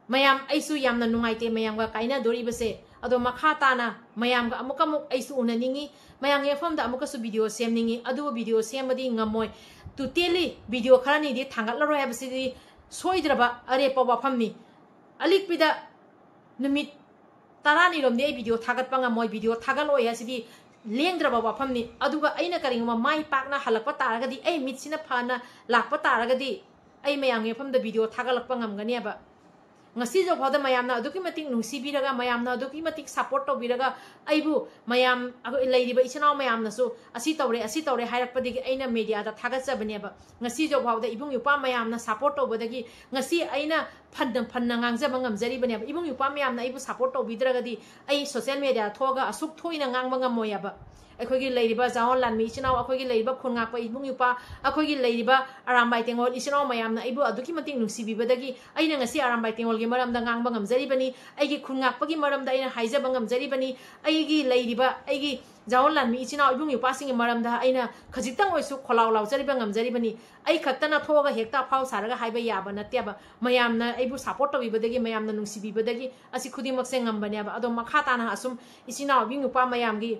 ꯃꯌꯥꯝ, ꯑꯩꯁꯨ ꯌꯥꯝꯅ ꯅꯨꯡꯉꯥꯏꯇꯦ ꯃꯌꯥꯝꯒ ꯀꯥꯏꯅꯗꯣꯔꯤꯕꯁꯦ꯫ ꯑꯗꯣ ꯃꯈꯥ ꯇꯥꯅ ꯃꯌꯥꯝꯒ ꯑꯃꯨꯛ ꯑꯃꯨꯛ ꯑꯩꯁꯨ ꯎꯅꯅꯤꯡꯉꯤ, ꯃꯌꯥꯝꯒꯤ ꯃꯐꯝꯗ ꯑꯃꯨꯛꯀꯁꯨ video ꯁꯦꯝꯅꯤꯡꯉꯤ꯫ ꯑꯗꯨꯕꯨ video ꯁꯦꯝꯕꯗꯤ ꯉꯝꯃꯣꯏ꯫ Totally video ꯈꯔꯅꯤꯗꯤ ꯊꯥꯡꯒꯠꯂꯔꯣꯏ ꯍꯥꯏꯕꯁꯤꯗꯤ ꯁꯣꯏꯗ꯭ꯔꯕ ꯑꯔꯦꯞꯄ ꯋꯥꯐꯝꯅꯤ꯫ ꯑꯂꯤꯛꯄꯤꯗ ꯅꯨꯃꯤꯠ ꯇꯔꯥꯅꯤꯔꯣꯝꯗꯤ ꯑꯩ video ꯊꯥꯒꯠꯄ ꯉꯝꯃꯣꯏ, video ꯊꯥꯒꯠꯂꯣꯏ ꯍꯥꯏꯁꯤꯗꯤ ꯂꯦꯡꯗ꯭ꯔꯕ ꯋꯥꯐꯝꯅꯤ꯫ ꯑꯗꯨꯒ ꯑꯩꯅ ꯀꯔꯤꯒꯨꯝꯕ ꯃꯥꯏ ꯄꯥꯛꯅ ꯍꯜꯂꯛꯄ ꯇꯥꯔꯒꯗꯤ, ꯑꯩ ꯃꯤꯠꯁꯤꯅ ꯐꯅ ꯂꯥꯛꯄ ꯇꯥꯔꯒꯗꯤ, ꯑꯩ ꯃꯌꯥꯝꯒꯤ ꯃꯐꯝꯗ video ꯊꯥꯒꯠꯂꯛꯄ ꯉꯝꯒꯅꯦꯕ꯫ ꯉꯁꯤꯁꯨ ꯐꯥꯎꯗ ꯃꯌꯥꯝꯅ ꯑꯗꯨꯛꯀꯤ ꯃꯇꯤꯛ ꯅꯨꯡꯁꯤꯕꯤꯔꯒ, ꯃꯌꯥꯝꯅ ꯑꯗꯨꯛꯀꯤ ꯃꯇꯤꯛ support ꯇꯧꯕꯤꯔꯒ, ꯑꯩꯕꯨ ꯃꯌꯥꯝ, ꯑꯩꯈꯣꯏ ꯂꯩꯔꯤꯕ ꯏꯆꯤꯟ ꯏꯅꯥꯎ ꯃꯌꯥꯝꯅꯁꯨ ꯑꯁꯤ ꯇꯧꯔꯦ, ꯑꯁꯤ ꯇꯧꯔꯦ ꯍꯥꯏꯔꯛꯄꯗꯒꯤ ꯑꯩꯅ mediaꯗ ꯊꯥꯒꯠꯆꯕꯅꯦꯕ꯫ ꯉꯁꯤꯁꯨ ꯐꯥꯎꯗ ꯏꯕꯨꯡ ꯏꯄ꯭ꯋꯥ ꯃꯌꯥꯝꯅ support ꯇꯧꯕꯗꯒꯤ ꯉꯁꯤ ꯑꯩꯅ ꯐꯟꯅ ꯐꯟꯅ ꯉꯥꯡꯖꯕ ꯉꯝꯖꯔꯤꯕꯅꯦꯕ꯫ ꯏꯕꯨꯡ ꯏꯄ꯭ꯋꯥ ꯃꯌꯥꯝꯅ ꯑꯩꯕꯨ ꯁꯞꯄꯣꯔꯠ ꯇꯧꯕꯤꯗ꯭ꯔꯒꯗꯤ ꯑꯩ ꯁꯣꯁꯤꯌꯦꯜ ꯃꯦꯗꯤꯌꯥ ꯊꯣꯛꯑꯒ ꯑꯁꯨꯛ ꯊꯣꯏꯅ ꯉꯥꯡꯕ ꯉꯝꯃꯣꯏ ꯍꯥꯏꯕ꯫ ꯑꯩꯈꯣꯏꯒꯤ ꯂꯩꯔꯤꯕ ꯖꯥꯋꯣꯟ ꯂꯥꯟꯃꯤ ꯏꯆꯤꯟ ꯏꯅꯥꯎ, ꯑꯩꯈꯣꯏꯒꯤ ꯂꯩꯔꯤꯕ ꯈꯨꯟ ꯉꯥꯛꯄ ꯏꯕꯨꯡ ꯏꯄ꯭ꯋꯥ, ꯑꯩꯈꯣꯏꯒꯤ ꯂꯩꯔꯤꯕ ꯑꯔꯥꯝꯕꯥꯏ ꯇꯦꯡꯒꯣꯜ ꯏꯆꯤꯟ ꯏꯅꯥꯎ ꯃꯌꯥꯝꯅ ꯑꯩꯕꯨ ꯑꯗꯨꯛꯀꯤ ꯃꯇꯤꯛ ꯅꯨꯡꯁꯤꯕꯤꯕꯗꯒꯤ ꯑꯩꯅ ꯉꯁꯤ ꯑꯔꯥꯝꯕꯥꯏ ꯇꯦꯡꯒꯣꯜꯒꯤ ꯃꯔꯝꯗ ꯉꯥꯡꯕ ꯉꯝꯖꯔꯤꯕꯅꯤ, ꯑꯩꯒꯤ ꯈꯨꯟ ꯉꯥꯛꯄꯒꯤ ꯃꯔꯝꯗ ꯑꯩꯅ ꯍꯥꯏꯖꯕ ꯉꯝꯖꯔꯤꯕꯅꯤ, ꯑꯩꯒꯤ ꯂꯩꯔꯤꯕ ꯑꯩꯒꯤ ꯖꯥꯋꯣꯟ ꯂꯥꯟꯃꯤ ꯏꯆꯤꯟ ꯏꯅꯥꯎ ꯏꯕꯨꯡ ꯏꯄ꯭ꯋꯥꯁꯤꯡꯒꯤ ꯃꯔꯝꯗ ꯑꯩꯅ ꯈꯖꯤꯛꯇꯪ ꯑꯣꯏꯁꯨ ꯈꯣꯜꯂꯥꯎ ꯂꯥꯎꯖꯔꯤꯕ ꯉꯝꯖꯔꯤꯕꯅꯤ꯫ ꯑꯩ ꯈꯛꯇꯅ ꯊꯣꯛꯑꯒ ꯍꯦꯛꯇ ꯑꯐꯥꯎ ꯁꯥꯔꯒ ꯍꯥꯏꯕ ꯌꯥꯕ ꯅꯠꯇꯦꯕ꯫ ꯃꯌꯥꯝꯅ ꯑꯩꯕꯨ ꯁꯞꯄꯣꯔꯠ ꯇꯧꯕꯤꯕꯗꯒꯤ, ꯃꯌꯥꯝꯅ ꯅꯨꯡꯁꯤꯕꯤꯕꯗꯒꯤ ꯑꯁꯤ ꯈꯨꯗꯤꯡꯃꯛꯁꯦ ꯉꯝꯕꯅꯦꯕ꯫ ꯑꯗꯣ ꯃꯈꯥ ꯇꯥꯅ ꯑꯁꯨꯝ ꯏꯆꯤꯟ ꯏꯅꯥꯎ ꯏꯕꯨꯡ ꯏꯄ꯭ꯋꯥ ꯃꯌꯥꯝꯒꯤ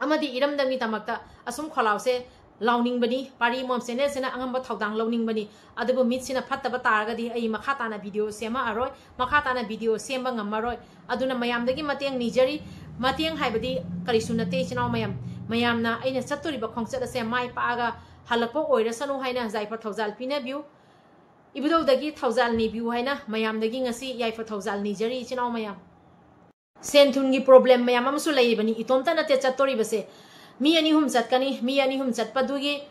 ꯑꯃꯗꯤ ꯏꯔꯝꯗꯝꯒꯤꯗꯃꯛꯇ ꯑꯁꯨꯝ ꯈꯣꯜꯂꯥꯎꯁꯦ ꯂꯥꯎꯅꯤꯡꯕꯅꯤ꯫ ꯄꯥꯔꯤ ꯃꯣꯝ ꯆꯦꯅꯦꯜꯁꯤꯅ ꯑꯉꯝꯕ ꯊꯧꯗꯥꯡ ꯂꯧꯅꯤꯡꯕꯅꯤ꯫ ꯑꯗꯨꯕꯨ ꯃꯤꯠꯁꯤꯅ ꯐꯠꯇꯕ ꯇꯥꯔꯒꯗꯤ ꯑꯩ ꯃꯈꯥ ꯇꯥꯅ ꯚꯤꯗꯤꯑꯣ ꯁꯦꯝꯃꯛꯑꯔꯣꯏ, ꯃꯈꯥ ꯇꯥꯅ ꯚꯤꯗꯤꯑꯣ ꯁꯦꯝꯕ ꯉꯝꯃꯔꯣꯏ꯫ ꯑꯗꯨꯅ ꯃꯌꯥꯝꯗꯒꯤ ꯃꯇꯦꯡ ꯅꯤꯖꯔꯤ꯫ ꯃꯇꯦꯡ ꯍꯥꯏꯕꯗꯤ ꯀꯔꯤꯁꯨ ꯅꯠꯇꯦ, ꯏꯆꯤꯟ ꯏꯅꯥꯎ ꯃꯌꯥꯝ, ꯃꯌꯥꯝꯅ ꯑꯩꯅ ꯆꯠꯇꯣꯔꯤꯕ ꯈꯣꯡꯆꯠ ꯑꯁꯦ ꯃꯥꯏ ꯄꯥꯛꯑꯒ ꯍꯜꯂꯛꯄ ꯑꯣꯏꯔꯁꯅꯨ ꯍꯥꯏꯅ ꯌꯥꯏꯐ ꯊꯧꯖꯥꯜ ꯄꯤꯅꯕꯤꯌꯨ꯫ ꯏꯕꯨꯙꯧꯗꯒꯤ ꯊꯧꯖꯥꯜ ꯅꯤꯕꯤꯌꯨ ꯍꯥꯏꯅ ꯃꯌꯥꯝꯗꯒꯤ ꯉꯁꯤ ꯌꯥꯏꯐ ꯊꯧꯖꯥꯜ ꯅꯤꯖꯔꯤ, ꯏꯆꯤꯟ ꯏꯅꯥꯎ ꯃꯌꯥꯝ꯫ ꯁꯦꯟ ꯊꯨꯝꯒꯤ ꯄ꯭ꯔꯣꯕ꯭ꯂꯦꯝ ꯃꯌꯥꯝ ꯑꯃꯁꯨ ꯂꯩꯔꯤꯕꯅꯤ꯫ ꯏꯇꯣꯝꯇ ꯅꯠꯇꯦ ꯆꯠꯇꯣꯔꯤꯕꯁꯦ, ꯃꯤ ꯑꯅꯤ ꯑꯍꯨꯝ ꯆꯠꯀꯅꯤ꯫ ꯃꯤ ꯑꯅꯤ ꯑꯍꯨꯝ ꯆꯠꯄꯗꯨꯒꯤ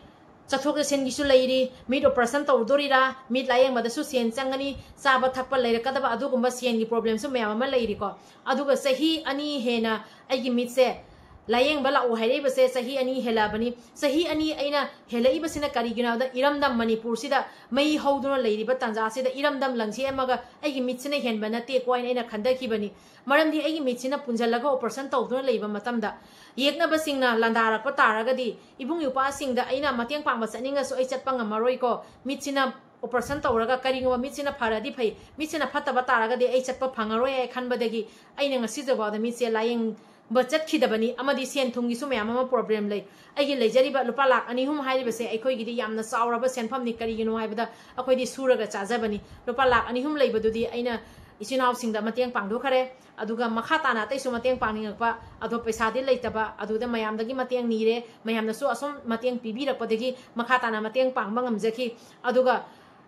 ꯆꯠꯊꯣꯛ ꯆꯠꯁꯤꯟꯒꯤꯁꯨ ꯂꯩꯔꯤ, ꯃꯤꯠ ꯑꯣꯄꯔꯦꯁꯟ ꯇꯧꯗꯣꯔꯤꯔꯥ, ꯃꯤꯠ ꯂꯥꯌꯦꯡꯕꯗꯁꯨ ꯁꯦꯟ ꯆꯪꯒꯅꯤ, ꯆꯥꯕ ꯊꯛꯄ ꯂꯩꯔꯛꯀꯗꯕ ꯑꯗꯨꯒꯨꯝꯕ ꯁꯦꯟꯒꯤ ꯄ꯭ꯔꯣꯕ꯭ꯂꯦꯝꯁꯨ ꯃꯌꯥꯝ ꯑꯃ ꯂꯩꯔꯤꯀꯣ꯫ ꯑꯗꯨꯒ ꯆꯍꯤ ꯑꯅꯤ ꯍꯦꯟꯅ ꯑꯩꯒꯤ ꯃꯤꯠꯁꯦ ꯂꯥꯌꯦꯡꯕ ꯂꯥꯛꯎ ꯍꯥꯏꯔꯛꯏꯕꯁꯦ ꯆꯍꯤ ꯑꯅꯤ ꯍꯦꯜꯂꯛꯑꯕꯅꯤ꯫ ꯆꯍꯤ ꯑꯅꯤ ꯑꯩꯅ ꯍꯦꯜꯂꯛꯏꯕꯁꯤꯅ ꯀꯔꯤꯒꯤꯅꯣ ꯍꯥꯏꯕꯗ, ꯏꯔꯝꯗꯝ ꯃꯅꯤꯄꯨꯔꯁꯤꯗ ꯃꯩ ꯍꯧꯗꯨꯅ ꯂꯩꯔꯤꯕ ꯇꯥꯟꯖꯥꯁꯤꯗ ꯏꯔꯝꯗꯝ ꯂꯪꯁꯦ ꯑꯃꯒ ꯑꯩꯒꯤ ꯃꯤꯠꯁꯤꯅ ꯍꯦꯟꯕ ꯅꯠꯇꯦꯀꯣ ꯍꯥꯏꯅ ꯑꯩꯅ ꯈꯟꯊꯈꯤꯕꯅꯤ꯫ ꯃꯔꯝꯗꯤ ꯑꯩꯒꯤ ꯃꯤꯠꯁꯤꯅ ꯄꯨꯟꯁꯤꯜꯂꯒ ꯑꯣꯄꯔꯦꯁꯟ ꯇꯧꯗꯨꯅ ꯂꯩꯕ ꯃꯇꯝꯗ, ꯌꯦꯛꯅꯕꯁꯤꯡꯅ ꯂꯥꯟꯗꯥꯔꯛꯄ ꯇꯥꯔꯒꯗꯤ, ꯏꯕꯨꯡ ꯏꯄ꯭ꯋꯥꯁꯤꯡꯗ ꯑꯩꯅ ꯃꯇꯦꯡ ꯄꯥꯡꯕ ꯆꯠꯅꯤꯡꯉꯁꯨ ꯑꯩ ꯆꯠꯄ ꯉꯝꯃꯔꯣꯏꯀꯣ꯫ ꯃꯤꯠꯁꯤꯅ ꯑꯣꯄꯔꯦꯁꯟ ꯇꯧꯔꯒ ꯀꯔꯤꯒꯨꯝꯕ ꯃꯤꯠꯁꯤꯅ ꯐꯔꯗꯤ ꯐꯩ, ꯃꯤꯠꯁꯤꯅ ꯐꯠꯇꯕ ꯇꯥꯔꯒꯗꯤ ꯑꯩ ꯆꯠꯄ ꯐꯪꯉꯔꯣꯏ ꯍꯥꯏ ꯈꯟꯕꯗꯒꯤ ꯑꯩꯅ ꯉꯁꯤꯁꯨꯐꯥꯎꯗ ꯃꯤꯠꯁꯦ ꯂꯥꯌꯦꯡꯕ ꯆꯠꯈꯤꯗꯕꯅꯤ꯫ ꯑꯃꯗꯤ ꯁꯦꯟ ꯊꯨꯝꯒꯤꯁꯨ ꯃꯌꯥꯝ ꯑꯃ ꯄ꯭ꯔꯣꯕ꯭ꯂꯦꯝ ꯂꯩ꯫ ꯑꯩꯒꯤ ꯂꯩꯖꯔꯤꯕ ꯂꯨꯄꯥ ꯂꯥꯈ ꯑꯅꯤ ꯑꯍꯨꯝ ꯍꯥꯏꯔꯤꯕꯁꯦ ꯑꯩꯈꯣꯏꯒꯤꯗꯤ ꯌꯥꯝꯅ ꯆꯥꯎꯔꯕ ꯁꯦꯟꯐꯝꯅꯤ꯫ ꯀꯔꯤꯒꯤꯅꯣ ꯍꯥꯏꯕꯗ ꯑꯩꯈꯣꯏꯗꯤ ꯁꯨꯔꯒ ꯆꯥꯖꯕꯅꯤ꯫ ꯂꯨꯄꯥ ꯂꯥꯈ ꯑꯅꯤ ꯑꯍꯨꯝ ꯂꯩꯕꯗꯨꯗꯤ ꯑꯩꯅ ꯏꯆꯤꯟ ꯏꯅꯥꯎꯁꯤꯡꯗ ꯃꯇꯦꯡ ꯄꯥꯡꯊꯣꯛꯈ꯭ꯔꯦ꯫ ꯑꯗꯨꯒ ꯃꯈꯥ ꯇꯥꯅ ꯑꯇꯩꯁꯨ ꯃꯇꯦꯡ ꯄꯥꯡꯅꯤꯡꯉꯛꯄ, ꯑꯗꯣ ꯄꯩꯁꯥꯗꯤ ꯂꯩꯇꯕ, ꯑꯗꯨꯗ ꯃꯌꯥꯝꯗꯒꯤ ꯃꯇꯦꯡ ꯅꯤꯔꯦ꯫ ꯃꯌꯥꯝꯅꯁꯨ ꯑꯁꯨꯝ ꯃꯇꯦꯡ ꯄꯤꯕꯤꯔꯛꯄꯗꯒꯤ ꯃꯈꯥ ꯇꯥꯅ ꯃꯇꯦꯡ ꯄꯥꯡꯕ ꯉꯝꯖꯈꯤ꯫ ꯑꯗꯨꯒ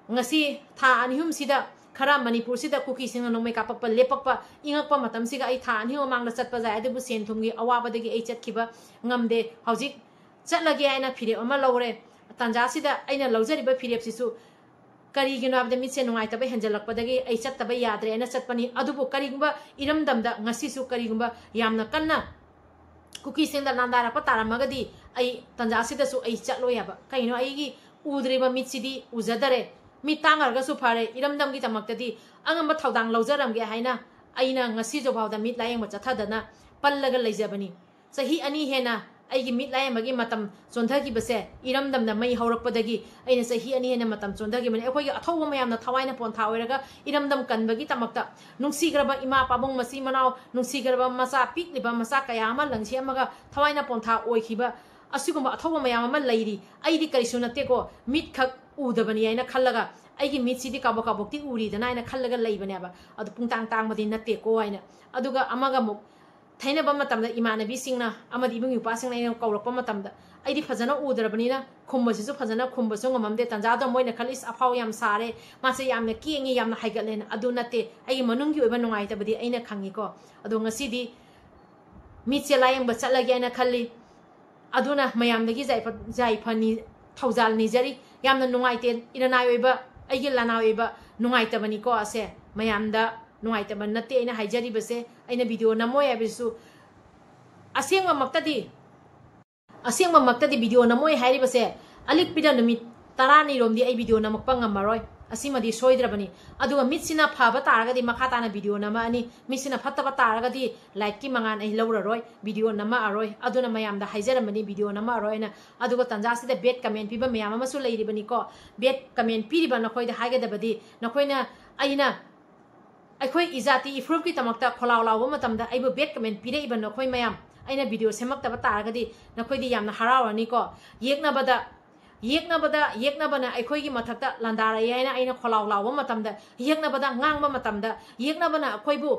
ꯉꯁꯤ ꯊꯥ ꯑꯅꯤ ꯑꯍꯨꯝꯁꯤꯗ ꯈꯔ ꯃꯅꯤꯄꯨꯔꯁꯤꯗ ꯀꯨꯀꯤꯁꯤꯡꯅ ꯅꯣꯡꯃꯩ ꯀꯥꯞꯄꯛꯄ ꯂꯦꯞꯄꯛꯄ ꯏꯪꯉꯛꯄ ꯃꯇꯝꯁꯤꯒ ꯑꯩ ꯊꯥ ꯑꯅꯤ ꯑꯍꯨꯝ ꯃꯃꯥꯡꯗ ꯆꯠꯄ ꯌꯥꯏ, ꯑꯗꯨꯕꯨ ꯁꯦꯟ ꯊꯨꯝꯒꯤ ꯑꯋꯥꯕꯗꯒꯤ ꯑꯩ ꯆꯠꯈꯤꯕ ꯉꯝꯗꯦ꯫ ꯍꯧꯖꯤꯛ ꯆꯠꯂꯒꯦ ꯍꯥꯏꯅ ꯐꯤꯔꯦꯞ ꯑꯃ ꯂꯧꯔꯦ꯫ ꯇꯥꯟꯖꯥꯁꯤꯗ ꯑꯩꯅ ꯂꯧꯖꯔꯤꯕ ꯐꯤꯔꯦꯞꯁꯤꯁꯨ ꯀꯔꯤꯒꯤꯅꯣ ꯍꯥꯏꯕꯗ ꯃꯤꯠꯁꯦ ꯅꯨꯡꯉꯥꯏꯇꯕ ꯍꯦꯟꯖꯜꯂꯛꯄꯗꯒꯤ ꯑꯩ ꯆꯠꯇꯕ ꯌꯥꯗ꯭ꯔꯦꯅ ꯆꯠꯄꯅꯤ꯫ ꯑꯗꯨꯕꯨ ꯀꯔꯤꯒꯨꯝꯕ ꯏꯔꯝꯗꯝꯗ ꯉꯁꯤꯁꯨ ꯀꯔꯤꯒꯨꯝꯕ ꯌꯥꯝꯅ ꯀꯟꯅ ꯀꯨꯀꯤꯁꯤꯡꯗ ꯂꯥꯟꯗꯥꯔꯛꯄ ꯇꯥꯔꯝꯃꯒꯗꯤ ꯑꯩ ꯇꯟꯖꯥꯁꯤꯗꯁꯨ ꯑꯩ ꯆꯠꯂꯣꯏ ꯍꯥꯏꯕ꯫ ꯀꯩꯅꯣ, ꯑꯩꯒꯤ ꯎꯗ꯭ꯔꯤꯕ ꯃꯤꯠꯁꯤꯗꯤ ꯎꯖꯗꯔꯦ꯫ ꯃꯤꯠ ꯇꯥꯡꯉꯔꯒꯁꯨ ꯐꯔꯦ, ꯏꯔꯝꯗꯝꯒꯤꯗꯃꯛꯇꯗꯤ ꯑꯉꯝꯕ ꯊꯧꯗꯥꯡ ꯂꯧꯖꯔꯝꯒꯦ ꯍꯥꯏꯅ ꯑꯩꯅ ꯉꯁꯤꯁꯨ ꯐꯥꯎꯗ ꯃꯤꯠ ꯂꯥꯌꯦꯡꯕ ꯆꯠꯊꯗꯅ ꯄꯜꯂꯒ ꯂꯩꯖꯕꯅꯤ꯫ ꯆꯍꯤ ꯑꯅꯤ ꯍꯦꯟꯅ ꯑꯩꯒꯤ ꯃꯤꯠ ꯂꯥꯌꯦꯡꯕꯒꯤ ꯃꯇꯝ ꯆꯣꯟꯊꯈꯤꯕꯁꯦ, ꯏꯔꯝꯗꯝꯅ ꯃꯩ ꯍꯧꯔꯛꯄꯗꯒꯤ ꯑꯩꯅ ꯆꯍꯤ ꯑꯅꯤ ꯍꯦꯟꯅ ꯃꯇꯝ ꯆꯣꯟꯊꯈꯤꯕꯅꯤ꯫ ꯑꯩꯈꯣꯏꯒꯤ ꯑꯊꯧꯕ ꯃꯌꯥꯝꯅ ꯊꯋꯥꯏꯅ ꯄꯣꯟꯊꯥ ꯑꯣꯏꯔꯒ ꯏꯔꯝꯗꯝ ꯀꯟꯕꯒꯤ ꯗꯃꯛꯇ ꯅꯨꯡꯁꯤꯈ꯭ꯔꯕ ꯏꯃꯥ ꯄꯥꯕꯨꯡ ꯃꯆꯤꯟ ꯃꯅꯥꯎ, ꯅꯨꯡꯁꯤꯈ꯭ꯔꯕ ꯃꯆꯥ ꯄꯤꯛꯂꯤꯕ ꯃꯆꯥ ꯀꯌꯥ ꯑꯃ ꯂꯪꯁꯦꯝꯃꯒ ꯊꯋꯥꯏꯅ ꯄꯣꯟꯊꯥ ꯑꯣꯏꯈꯤꯕ ꯑꯁꯤꯒꯨꯝꯕ ꯑꯊꯧꯕ ꯃꯌꯥꯝ ꯑꯃ ꯂꯩꯔꯤ꯫ ꯑꯩꯗꯤ ꯀꯔꯤꯁꯨ ꯅꯠꯇꯦꯀꯣ, ꯃꯤꯠꯈꯛ ꯎꯗꯕꯅꯤ ꯍꯥꯏꯅ ꯈꯜꯂꯒ, ꯑꯩꯒꯤ ꯃꯤꯠꯁꯤꯗꯤ ꯀꯥꯕꯣꯛ ꯀꯥꯕꯣꯛꯇꯤ ꯎꯔꯤꯗꯅ ꯍꯥꯏꯅ ꯈꯜꯂꯒ ꯂꯩꯕꯅꯦꯕ꯫ ꯑꯗꯨ ꯄꯨꯡꯇꯥꯡ ꯇꯥꯡꯕꯗꯤ ꯅꯠꯇꯦꯀꯣ ꯍꯥꯏꯅ꯫ ꯑꯗꯨꯒ ꯑꯃꯒ ꯑꯃꯨꯛ ꯊꯩꯅꯕ ꯃꯇꯝꯗ ꯏꯃꯥꯟꯅꯕꯤꯁꯤꯡꯅ ꯑꯃꯗꯤ ꯏꯕꯨꯡ ꯏꯄ꯭ꯋꯥꯁꯤꯡꯅ ꯑꯩꯅ ꯀꯧꯔꯛꯄ ꯃꯇꯝꯗ ꯑꯩꯗꯤ ꯐꯖꯅ ꯎꯗ꯭ꯔꯕꯅꯤꯅ ꯈꯨꯝꯕꯁꯤꯁꯨ ꯐꯖꯅ ꯈꯨꯝꯕꯁꯨ ꯉꯝꯃꯝꯗꯦ꯫ ꯇꯟꯖꯥꯗꯣ ꯃꯣꯏꯅ ꯈꯜꯂꯤ, "ꯏꯁ, ꯑꯐꯥꯎ ꯌꯥꯝ ꯁꯥꯔꯦ, ꯃꯥꯁꯦ ꯌꯥꯝꯅ ꯀꯦꯡꯉꯤ, ꯌꯥꯝꯅ ꯍꯥꯏꯒꯠꯂꯦꯅ"꯫ ꯑꯗꯨ ꯅꯠꯇꯦ, ꯑꯩꯒꯤ ꯃꯅꯨꯡꯒꯤ ꯑꯣꯏꯕ ꯅꯨꯡꯉꯥꯏꯇꯕꯗꯤ ꯑꯩꯅ ꯈꯪꯉꯤꯀꯣ꯫ ꯑꯗꯣ ꯉꯁꯤꯗꯤ ꯃꯤꯠꯁꯦ ꯂꯥꯌꯦꯡꯕ ꯆꯠꯂꯒꯦ ꯍꯥꯏꯅ ꯈꯜꯂꯤ꯫ ꯑꯗꯨꯅ ꯃꯌꯥꯝꯗꯒꯤ ꯌꯥꯏꯐ-, ꯌꯥꯏꯐ ꯅꯤ-, ꯊꯧꯖꯥꯜ ꯅꯤꯖꯔꯤ꯫ ꯌꯥꯝꯅ ꯅꯨꯡꯉꯥꯏꯇꯦ, ꯏꯔꯅꯥꯏ ꯑꯣꯏꯕ, ꯑꯩꯒꯤ ꯂꯅꯥꯏ ꯑꯣꯏꯕ ꯅꯨꯡꯉꯥꯏꯇꯕꯅꯤꯀꯣ ꯑꯁꯦ꯫ ꯃꯌꯥꯝꯗ ꯅꯨꯡꯉꯥꯏꯇꯕ ꯅꯠꯇꯦ ꯑꯩꯅ ꯍꯥꯏꯖꯔꯤꯕꯁꯦ꯫ ꯑꯩꯅ ꯚꯤꯗꯤꯑꯣ ꯅꯝꯃꯣꯏ ꯍꯥꯏꯕꯁꯤꯁꯨ ꯑꯁꯦꯡꯕꯃꯛꯇꯗꯤ, ꯑꯁꯦꯡꯕꯃꯛꯇꯗꯤ ꯚꯤꯗꯤꯑꯣ ꯅꯝꯃꯣꯏ ꯍꯥꯏꯔꯤꯕꯁꯦ ꯑꯂꯤꯛꯄꯤꯗ ꯅꯨꯃꯤꯠ ꯇꯔꯥꯅꯤꯔꯣꯝꯗꯤ ꯑꯩ ꯚꯤꯗꯤꯑꯣ ꯅꯝꯃꯛꯄ ꯉꯝꯃꯔꯣꯏ꯫ ꯑꯁꯤꯃꯗꯤ ꯁꯣꯏꯗ꯭ꯔꯕꯅꯤ꯫ ꯑꯗꯨꯒ ꯃꯤꯠꯁꯤꯅ ꯐꯕ ꯇꯥꯔꯒꯗꯤ ꯃꯈꯥ ꯇꯥꯅ ꯚꯤꯗꯤꯑꯣ ꯅꯝꯃꯛꯑꯅꯤ, ꯃꯤꯠꯁꯤꯅ ꯐꯠꯇꯕ ꯇꯥꯔꯒꯗꯤ ꯂꯥꯏꯠꯀꯤ ꯃꯉꯥꯜ ꯑꯩ ꯂꯧꯔꯔꯣꯏ, ꯚꯤꯗꯤꯑꯣ ꯅꯝꯃꯛꯑꯔꯣꯏ꯫ ꯑꯗꯨꯅ ꯃꯌꯥꯝꯗ ꯍꯥꯏꯖꯔꯝꯕꯅꯤ, ꯚꯤꯗꯤꯑꯣ ꯅꯝꯃꯛꯑꯔꯣꯏ ꯍꯥꯏꯅ꯫ ꯑꯗꯨꯒ ꯇꯟꯖꯥꯁꯤꯗ ꯕꯦꯗ ꯀꯃꯦꯟ ꯄꯤꯕ ꯃꯌꯥꯝ ꯑꯃꯁꯨ ꯂꯩꯔꯤꯕꯅꯤꯀꯣ꯫ ꯕꯦꯗ ꯀꯃꯦꯟ ꯄꯤꯔꯤꯕ ꯅꯈꯣꯏꯗ ꯍꯥꯏꯒꯗꯕꯗꯤ, ꯅꯈꯣꯏꯅ, ꯑꯩꯅ ꯑꯩꯈꯣꯏ ꯏꯖꯥꯇꯤ ꯏꯐꯨꯔꯨꯞꯀꯤꯗꯃꯛꯇ ꯈꯣꯜꯂꯥꯎ ꯂꯥꯎꯕ ꯃꯇꯝꯗ ꯑꯩꯕꯨ ꯕꯦꯗ ꯀꯃꯦꯟ ꯄꯤꯔꯛꯏꯕ ꯅꯈꯣꯏ ꯃꯌꯥꯝ, ꯑꯩꯅ ꯚꯤꯗꯤꯑꯣ ꯁꯦꯝꯃꯛꯇꯕ ꯇꯥꯔꯒꯗꯤ ꯅꯈꯣꯏꯗꯤ ꯌꯥꯝꯅ ꯍꯔꯥꯎꯔꯅꯤꯀꯣ꯫ ꯌꯦꯛꯅꯕꯗ, ꯌꯦꯛꯅꯕꯗ, ꯌꯦꯛꯅꯕꯅ ꯑꯩꯈꯣꯏꯒꯤ ꯃꯊꯛꯇ ꯂꯥꯟꯗꯥꯔꯛꯏ ꯍꯥꯏꯅ ꯑꯩꯅ ꯈꯣꯜꯂꯥꯎ ꯂꯥꯎꯕ ꯃꯇꯝꯗ, ꯌꯦꯛꯅꯕꯗ ꯉꯥꯡꯕ ꯃꯇꯝꯗ, ꯌꯦꯛꯅꯕꯅ ꯑꯩꯈꯣꯏꯕꯨ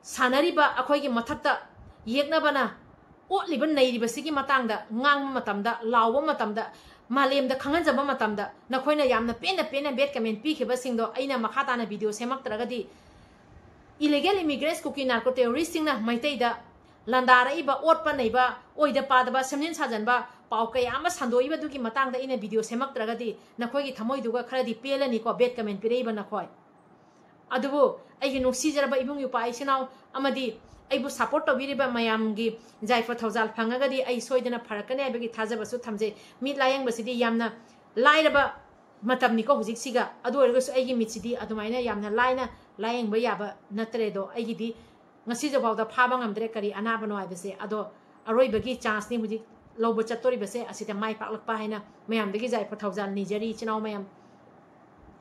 ꯁꯥꯟꯅꯔꯤꯕ, ꯑꯩꯈꯣꯏꯒꯤ ꯃꯊꯛꯇ ꯌꯦꯛꯅꯕꯅ ꯑꯣꯠꯂꯤꯕ ꯅꯩꯔꯤꯕꯁꯤꯒꯤ ꯃꯇꯥꯡꯗ ꯉꯥꯡꯕ ꯃꯇꯝꯗ, ꯂꯥꯎꯕ ꯃꯇꯝꯗ, ꯃꯥꯂꯦꯝꯗ ꯈꯪꯍꯟꯖꯕ ꯃꯇꯝꯗ ꯅꯈꯣꯏꯅ ꯌꯥꯝꯅ ꯄꯦꯟꯅ ꯄꯦꯟꯅ ꯕꯦꯗ ꯀꯃꯦꯟ ꯄꯤꯈꯤꯕꯁꯤꯡꯗꯣ ꯑꯩꯅ ꯃꯈꯥ ꯇꯥꯅ ꯚꯤꯗꯤꯑꯣ ꯁꯦꯝꯃꯛꯇ꯭ꯔꯒꯗꯤ, ꯏꯂꯤꯒꯦꯜ ꯏꯃꯤꯒ꯭ꯔꯦꯟꯁ ꯀꯨꯀꯤ ꯅꯥꯔꯀꯣ ꯇꯦꯔꯣꯔꯤꯁꯁꯤꯡꯅ ꯃꯩꯇꯩꯗ ꯂꯥꯟꯗꯥꯔꯛꯏꯕ, ꯑꯣꯠꯄ ꯅꯩꯕ, ꯑꯣꯏꯗ ꯄꯥꯗꯕ, ꯁꯦꯝꯖꯤꯟ ꯁꯥꯖꯟꯕ, ꯄꯥꯎ ꯀꯌꯥ ꯑꯃ ꯁꯟꯗꯣꯛꯏꯕꯗꯨꯒꯤ ꯃꯇꯥꯡꯗ ꯑꯩꯅ ꯚꯤꯗꯤꯑꯣ ꯁꯦꯝꯃꯛꯇ꯭ꯔꯒꯗꯤ ꯅꯈꯣꯏꯒꯤ ꯊꯃꯣꯏꯗꯨꯒ ꯈꯔꯗꯤ ꯄꯦꯜꯂꯅꯤꯀꯣ, bad comment ꯄꯤꯔꯛꯏꯕ ꯅꯈꯣꯏ꯫ ꯑꯗꯨꯕꯨ ꯑꯩꯒꯤ ꯅꯨꯡꯁꯤꯖꯔꯕ ꯏꯕꯨꯡ ꯏꯄ꯭ꯋꯥ ꯏꯆꯤꯟ ꯏꯅꯥꯎ ꯑꯃꯗꯤ ꯑꯩꯕꯨ support ꯇꯧꯕꯤꯔꯤꯕ ꯃꯌꯥꯝꯒꯤ ꯌꯥꯏꯐ ꯊꯧꯖꯥꯜ ꯐꯪꯉꯒꯗꯤ ꯑꯩ ꯁꯣꯏꯗꯅ ꯐꯔꯛꯀꯅꯤ ꯍꯥꯏꯕꯒꯤ ꯊꯥꯖꯕꯁꯨ ꯊꯝꯖꯩ꯫ ꯃꯤꯠ ꯂꯥꯌꯦꯡꯕꯁꯤꯗꯤ ꯌꯥꯝꯅ ꯂꯥꯏꯔꯕ ꯃꯇꯝꯅꯤꯀꯣ ꯍꯧꯖꯤꯛꯁꯤꯒ꯫ ꯑꯗꯨ ꯑꯣꯏꯔꯒꯁꯨ ꯑꯩꯒꯤ ꯃꯤꯠꯁꯤꯗꯤ ꯑꯗꯨꯃꯥꯏꯅ ꯌꯥꯝꯅ ꯂꯥꯏꯅ ꯂꯥꯌꯦꯡꯕ ꯌꯥꯕ ꯅꯠꯇ꯭ꯔꯦꯗꯣ꯫ ꯑꯩꯒꯤꯗꯤ ꯉꯁꯤꯁꯨ ꯐꯥꯎꯗ ꯐꯥꯕ ꯉꯝꯗ꯭ꯔꯦ ꯀꯔꯤ ꯑꯅꯥꯕꯅꯣ ꯍꯥꯏꯕꯁꯦ꯫ ꯑꯗꯣ ꯑꯔꯣꯏꯕꯒꯤ chanceꯅꯤ ꯍꯧꯖꯤꯛ ꯂꯧꯕ ꯆꯠꯇꯣꯔꯤꯕꯁꯦ, ꯑꯁꯤꯗ ꯃꯥꯏ ꯄꯥꯛꯂꯛꯄ ꯍꯥꯏꯅ ꯃꯌꯥꯝꯗꯒꯤ ꯌꯥꯏꯐ ꯊꯧꯖꯥꯜ ꯅꯤꯖꯔꯤ ꯏꯆꯤꯟ ꯏꯅꯥꯎ ꯃꯌꯥꯝ꯫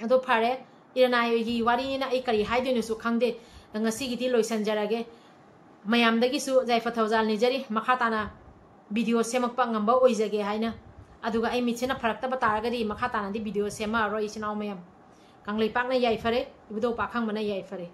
ꯑꯗꯣ ꯐꯔꯦ, ꯏꯔꯅꯥꯏꯒꯤ ꯋꯥꯔꯤꯅꯤꯅ ꯑꯩ ꯀꯔꯤ ꯍꯥꯏꯗꯣꯏꯅꯣꯁꯨ ꯈꯪꯗꯦ꯫ ꯉꯁꯤꯒꯤꯗꯤ ꯂꯣꯏꯁꯤꯟꯖꯔꯒꯦ꯫ ꯃꯌꯥꯝꯗꯒꯤꯁꯨ ꯌꯥꯏꯐ ꯊꯧꯖꯥꯜ ꯅꯤꯖꯔꯤ꯫ ꯃꯈꯥ ꯇꯥꯅ ꯚꯤꯗꯤꯑꯣ ꯁꯦꯝꯃꯛꯄ ꯉꯝꯕ ꯑꯣꯏꯖꯒꯦ ꯍꯥꯏꯅ꯫ ꯑꯗꯨꯒ ꯑꯩ ꯃꯤꯠꯁꯤꯅ ꯐꯔꯛꯇꯕ ꯇꯥꯔꯒꯗꯤ ꯃꯈꯥ ꯇꯥꯅꯗꯤ ꯚꯤꯗꯤꯑꯣ ꯁꯦꯝꯃꯛꯑꯔꯣꯏ ꯏꯆꯤꯟ ꯏꯅꯥꯎ ꯃꯌꯥꯝ꯫ ꯀꯪꯂꯩꯄꯥꯛꯅ ꯌꯥꯏꯐꯔꯦ, ꯏꯕꯨꯙꯧ ꯄꯥꯈꯪꯕꯅ ꯌꯥꯏꯐꯔꯦ꯫